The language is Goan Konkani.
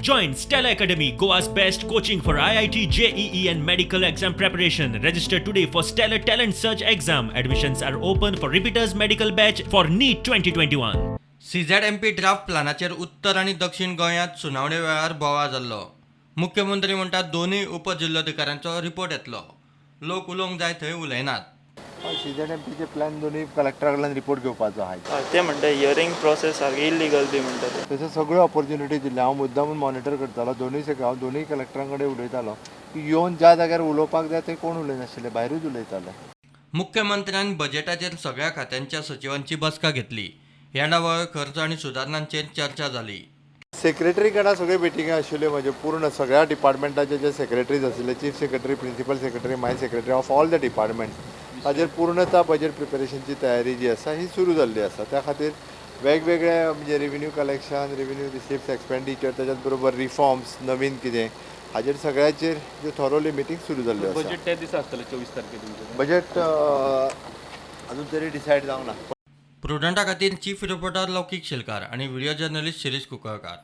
Join Stella Academy, Goa's best coaching for IIT, JEE, and medical exam preparation. Register today for Stellar Talent Search exam. Admissions are open for repeaters medical batch for NEET 2021. CZMP draft प्लानाचेर उत्तर आनी दक्षिण गोंयांत सुनावणे वेळार बोवाळ जाल्लो. मुख्यमंत्री म्हणटात, दोनूय उपजिल्लोधिकाऱ्यांचो रिपोर्ट येतलो. लोक उलोवंक जाय थंय उलयनात. सीझेडएमपीचे प्लॅन दोनूय कलेक्टरा कडल्यान रिपोर्ट घेवपाचो आहा. हय, ते म्हणटा हियरींग प्रोसेस सारकें इलिगल बी म्हणटा ते. तशें सगळ्यो ऑपॉर्च्युनिटी दिल्यो. हांव मुद्दामून मॉनिटर करतालो दोनूय हांव दोनूय कलेक्टरां कडेन उलयतालो की येवन ज्या जाग्यार उलोवपाक जाय थंय कोण उलयनाशिल्ले, भायरूच उलयताले. मुख्यमंत्र्यान बजेटाचेर सगळ्या खात्यांच्या सचिवांची बसका घेतली. येणावळ, खर्च आनी सुदारणांचेर चर्चा जाली. सेक्रेटरी कडेन सगळ्यो मिटिंगी आशिल्ल्यो म्हज्यो. पूर्ण सगळ्या डिपार्टमेंटाचे जे सेक्रेटरीज आशिल्ले, chief secretary, principal secretary, my secretary of all the department, ताजेर पूर्णता बजेट प्रिपेरेशनची तयारी जी आसा ही सुरू जाल्ली आसा. त्या खातीर वेगवेगळे म्हणजे revenue collection, revenue receipts, expenditure, त्याच्याच बरोबर रिफॉर्म्स, नवीन कितें, हाजेर सगळ्याचेर ज्यो थोरोली मिटींग सुरू जाल्ल्यो आसा. बजेट त्या दिसा आसतलें, 24 तारखेर तुमचें? बजेट अजून तरी डिसायड जावंक ना. प्रुडंटा खातीर चीफ रिपोर्टर लौकीक शेलकार आनी व्हिडिओ जर्नलिस्ट शिरीष कुंकळकार.